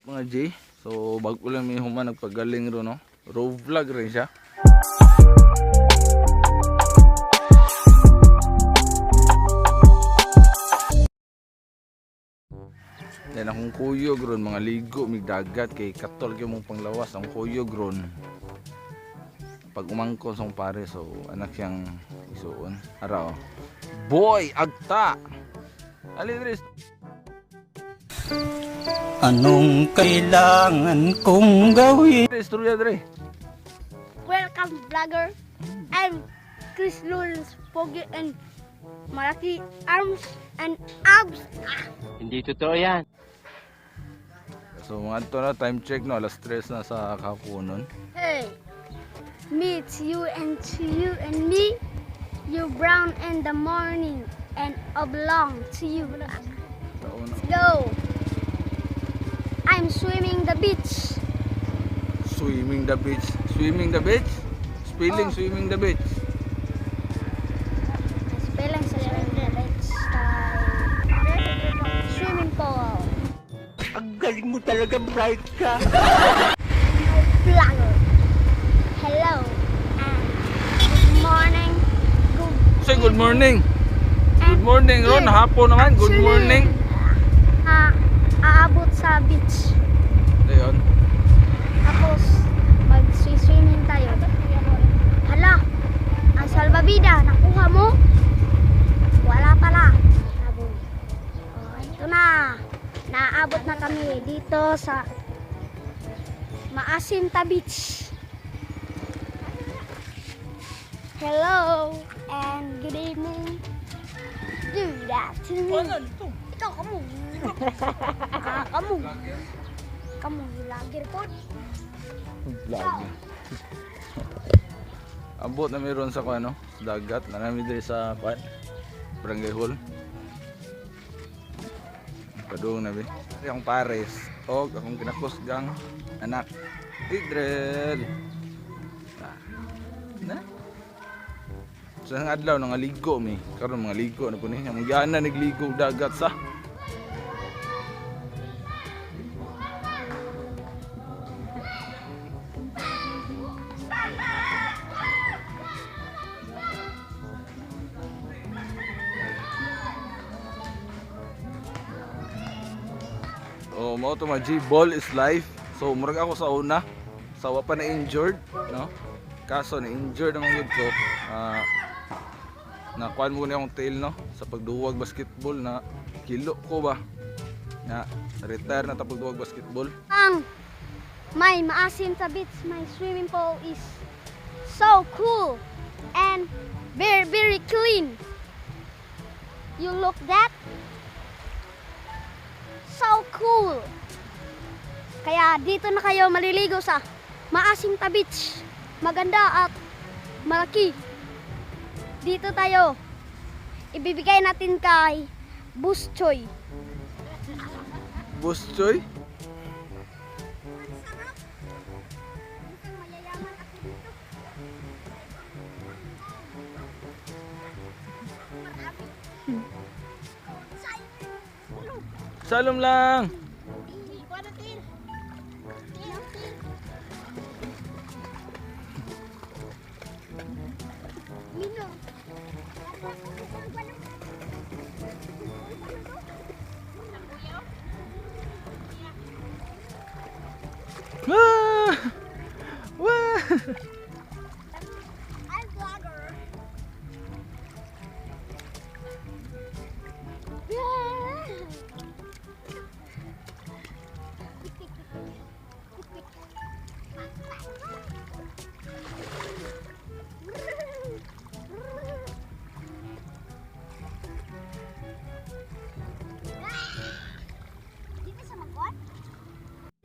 Mga G. So bago lang may human nagpagaling ro, no. Road vlog rin siya. Yan akong kuyog ron, mga ligo, mig dagat kay katol gyud mong panglawas ang kuyog ron. Pag umangkon sa akong pare, so anak siyang isuon. Ara oh. Boy, agta. Ali Dris. Anong kailangan kong gawin? Dre, istorya dre. Welcome, vlogger. I'm Chris Lawrence Pogi and malaki arms and abs. Hindi totoo yan. So mga to na time check, no, alas 3 na sa kapunon. Hey, me, it's you and to you and me. You brown in the morning and oblong to you. Taon na. Let's go. I'm swimming the beach. Swimming the beach. Swimming the beach? Spilling Oh. Swimming the beach. Spelling sa swimming the beach. Swimming pool. Ang galing mo talaga, bright ka. Vlogger. Hello and good morning. Good Say good morning. Good and morning ron, hapon naman. Good afternoon. morning. Ah, aabot sa beach. Ayun. Tapos mag-swimming tayo. Hala, ang salbabida, nakuha mo? Wala pala. Aboy. Oh, ito na. Naabot na kami dito sa Maasinta Beach. Hello and good evening. Good afternoon. Ikaw kamu. Ah, kamu. Kamu vlogger po. Vlog. Abot na meron sa kuan, no? Sa dagat na namin diri sa kuan. Barangay Hall. Padung na bi. Akong pares og akong ginakusgang anak. Idrel. Ah. Na? Sa ang adlaw nga ligo mi. Karon mga ligo na po ni. Ang gana nagligo og dagat sa. Oh, mao to mga G, ball is life. So murag ako sa una, sa wa pa na injured, no? Kaso na injured naman gud ko. Ah, nakuan mo ni akong tail, no, sa pagduwag basketball na kilo ko ba. Na retire na ta pagduwag basketball. Ang may maasim sa beach, my swimming pool is so cool and very very clean. You look that? So cool. Kaya dito na kayo maliligo sa Maasim ta Beach. Maganda at malaki. Dito tayo. Ibibigay natin kay Bus Choi. Boss Choi, Mayayaman ako dito. Salom lang. Mino. Wah! Wah! I'm vlogger. Dito sa magwan?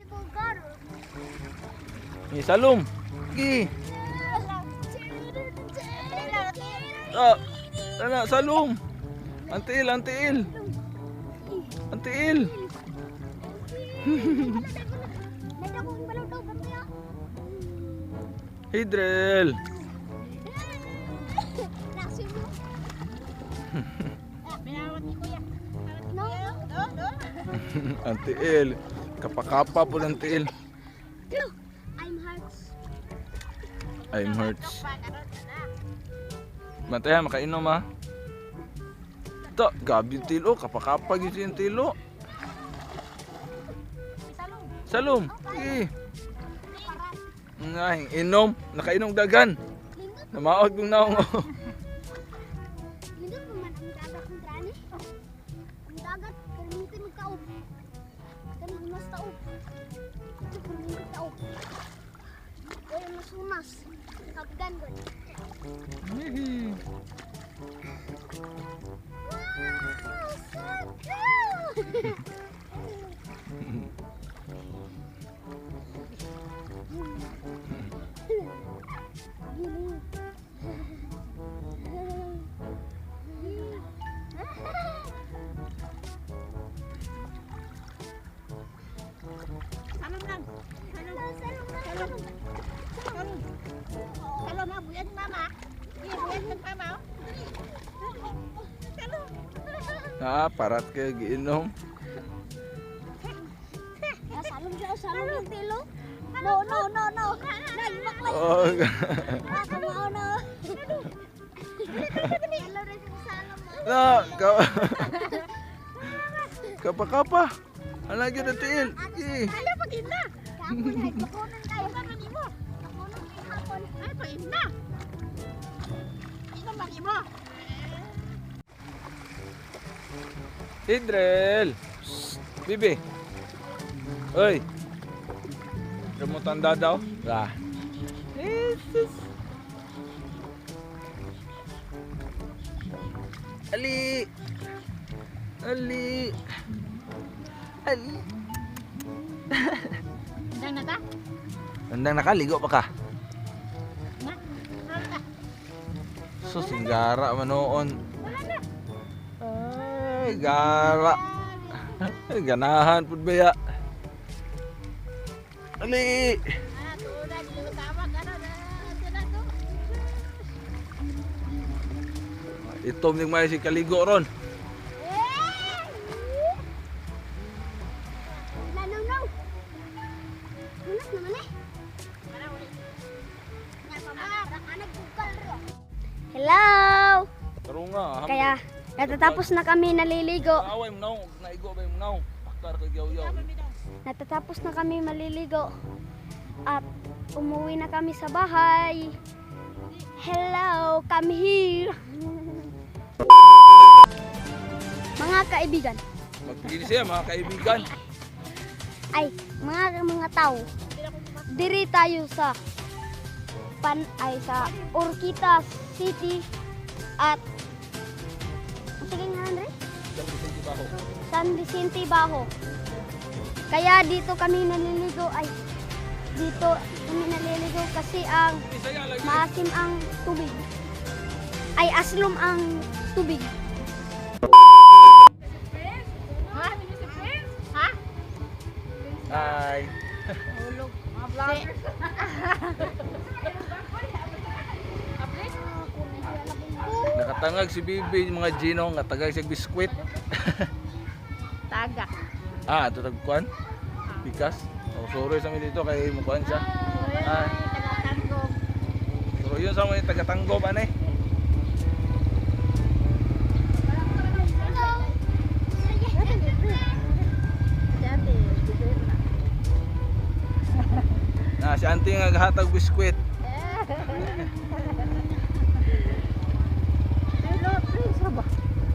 Bulgaro. Ni Salom. Gi. Ah, ana Salom. Ang tiil, ang tiil. Ang tiil. Hey, Drel. Ang tiil. Kapakapa po ng tiil. I'm hurts. I'm hurts. Bantay ha, makainom ha. Ito, gabi yung tilo. Kapakapa yun yung tilo. Salom. Eh. Ay, inom. Nakainom dagan. Lindot, Namaod kong naong. lindot pa man ang dagat ng drani. Ang dagat, permiti magkaob. Kani unas taob. Ito permiti taob. Oy, unas unas. Kapgan ko. Wow, so cool! Salom lang. Salom. Salom. Salom. Salom ha, buyan ni mama. Iya, buyan ni mama. Oh. Salom. Ah, parat kayo giinom. Ah, salom siya, salom yung tilo. No, no, no, no. Nagmaklay. Oh, Ah, kamao na. Hello rin sa salom. na, ka kapakapa. Ano gyud ang tiil? Eh. Hala, pag na. Kapon, ay, kapunan kayo. Ano ni mo? Kapunan kayo hapon. Ay, pag na. Inom ba mo? Idrel. Psst, bibi. Oy. Remote daw. Ah. Jesus. Ali. Ali. Ali. Andang na ta? Andang nakaligo pa ka. Na? Wala na. Sus, ang gara manoon. Ay, gara. Ay, ganahan pud ba ya? Ali. Ah, tuon na, tawag, ano, na, na, to. Itom ning may si kaligo ron. No, no, no. Munas naman eh. Para ulit. Hello! Tarunga. Kaya natatapos na kami naliligo. Away mo naong, naigo ba mo naong. Paktar kay yaw-yaw. Natatapos na kami maliligo. At umuwi na kami sa bahay. Hello, come here. Mga kaibigan, Magpili siya mga kaibigan. Ay, mga tao. Diri tayo sa pan ay sa Urquita City at sige nga Andre? San Vicente Bajo. Kaya dito kami naliligo ay dito kami naliligo kasi ang Bisaya lagi. maasim ang tubig. Ay aslom ang tubig. Ha? Ha? Hi. Hulog. Mga vlogger. Nakatangag si Bibi yung mga Gino, nga tagag siya biskwit. Taga. Ah, ito tagkuan. Pikas. Oh, sorry sa amin dito kay mukuan siya. Ah. Taga-tanggog. Pero yun sa mga taga-tanggob ane. Dati. Na si auntie nga gahatag biskwit.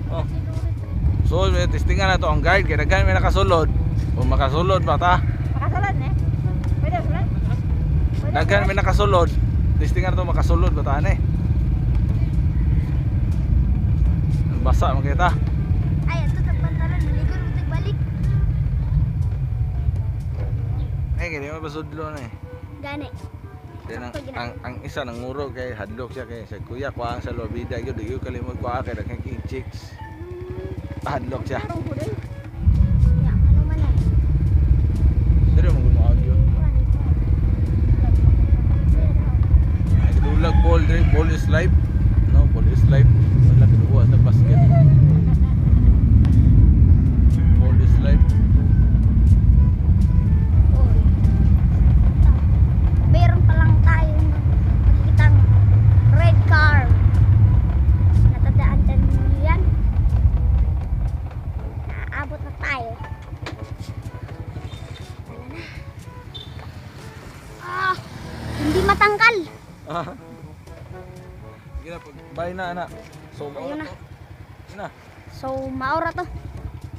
Oh. So, may testingan na to ang guide kay daghan may nakasulod. Kung makasulod ba ta? Makasalan eh. Pwede salan? Daghan may nakasulod. Testingan na to makasulod ba ta ane? Basa man kita. Ay, ito tagpantalan maligo na balik. Eh, kaya mo basudlo na eh. Gani. Then ang isa nanguro kay hadlok siya kay sa kuya kuha ang sa lobida gyud di gyud kalimot kuha kay daghan king chicks. Hadlok siya. Ya, ano man ay. Diri mo gumaag yun. Ay dulag ball diri, ball is life. No, ball is life. Wala kinuha sa basket. Ball is life. Matangkal. Ah. Sige na, pag bye na, ana. So, Ayun maura na. to. Sige na. So, maura to.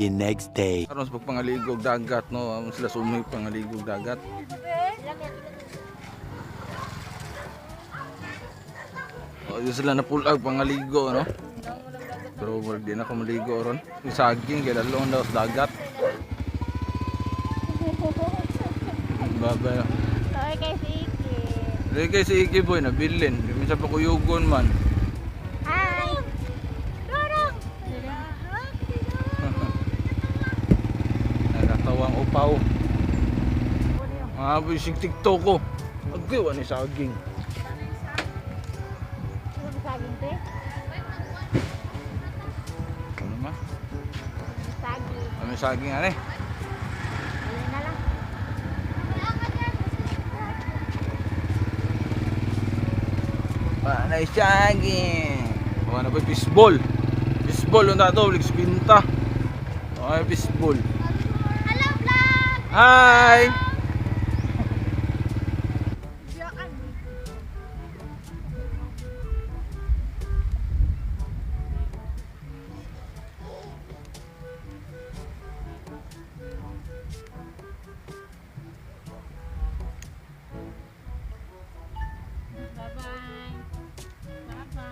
The next day. Karon sa pagpangaligog dagat, no? Amo sila sumay pangaligog dagat. Oh, yun sila napulag pangaligo, no? Pero murag di na ako maligo ron. Yung saging, kay lalong daw sa dagat. Babay. Sorry kay si Iki. Dili kay si Iki boy, nabilin. Minsan pa kuyugon man. Hi! Dorong! Nakatawang upaw. Mga boy, sig TikTok ko. Agay, wala ni saging. Saging te? Ano ma? Saging. Ano yung saging ano eh? Ayun na lang. Wala yung saging. Wala na ba fishball? Fishball yung dato, ulig spinta. Okay, fishball. Hello, vlog! Hi! Bye-bye. Bye-bye.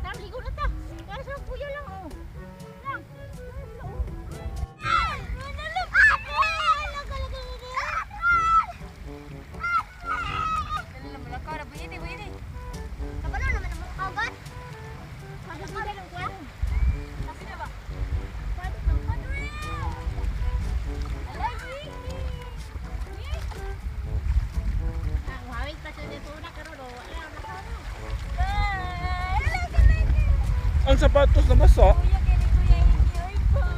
Tara, ligo na ta. Para sa kuya lang, oh. Lang. Kabalo naman ang kagat. Hawig pa sa dito na karon, oh. Wala na karon. Ang sapatos na basa. Kuya, kini kuya, iki, oy, boy.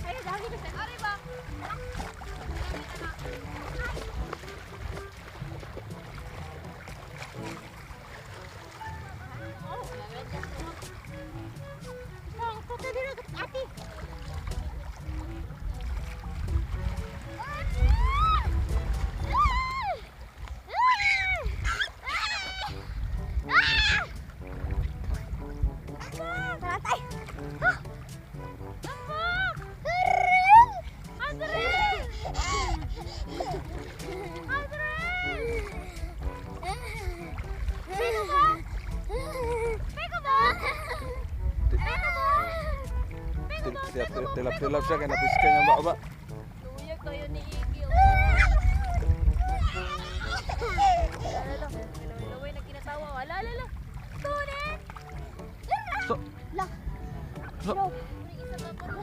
Ay, dami na sa Ari ba? Isang puto dito, ate. Taratay! Sino ba? Peko ba? Peko ba? Tilap-tilap siya, kaya napiska niya ba ba? Kuya kayo ni Iki. oh. Alala, laway na kinatawa. Ala, ala, ala. Tunin! So, La. So- No. Isa pa po.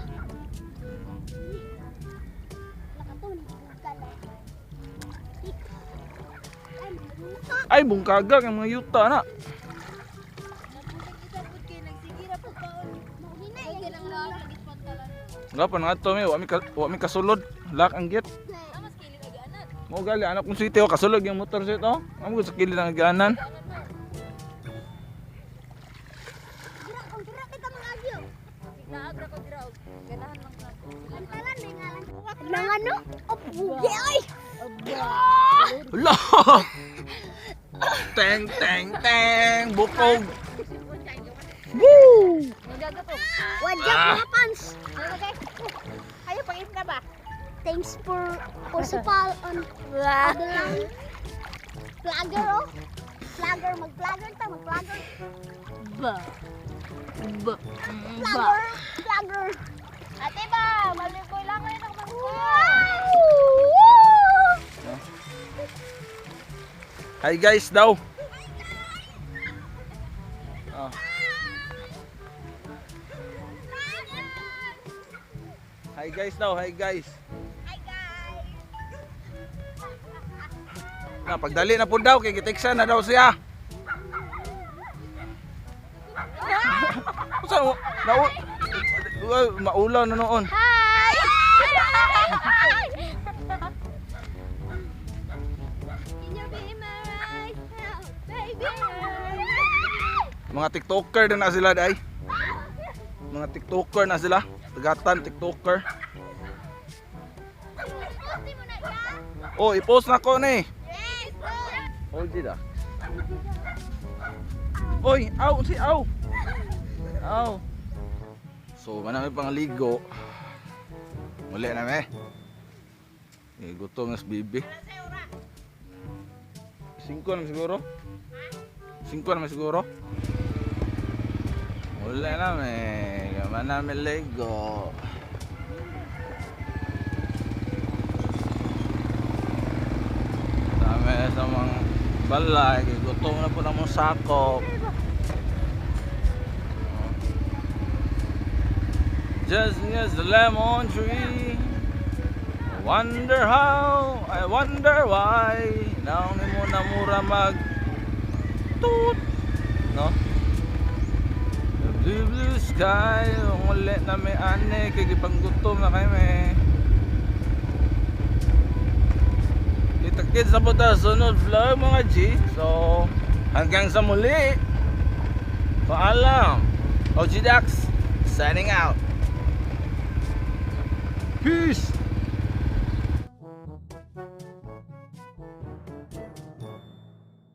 ay, bungkaga ang mga yuta na. Napulang isa po kay nagsigira po paon. Ay, lang lang lagi pantalan. Nga pa nga to, mi, wa mi kasulod. Lock ang gate. Amas kili lagi anak. Mo gali anak kung city, oh, kasulod yung motor sa ito. Amo sa kilid ang ganan. Naagra ko dira og ganahan lang ka. Nang ano? Oh, bugi ay! Hala! Teng teng teng bukog. Woo! Nagaga po. Wajak mga fans! Ayo pangit na ba? Thanks for support on the line. Vlogger oh. Vlogger, mag-vlogger ta, mag-vlogger. Ba. Ba. Vlogger, vlogger. Ate ba, malikoy lang ngayon ang mga. Wow! Hi guys daw. Ah. Hi guys daw, hi guys. Hi guys! Na pagdali na po daw kay giteksa na daw siya. Usa mo na maulaw na noon. Hi! Mga TikToker na na sila day. Mga TikToker na sila. Tagatan TikToker. Oh, i-post na ko ni. Yes! Oh, di da. Oy, aw, si aw. Aw. So, manami pangligo. Muli na me. Eh, gutom na si bibi. 5 na siguro. 5 na siguro. Muli na me. Manami ligo. Dami sa mga balay, kay gutom na po na mong sakop. Just as the lemon tree. I wonder how, I wonder why. Naong ni mo na mura mag toot. No? The blue blue sky, uli na may ane, kay gipanggutom na kayo me. Kita-kits sa buta sunod vlog, mga G. So, hanggang sa muli. Paalam. OG Dax, signing out. Peace!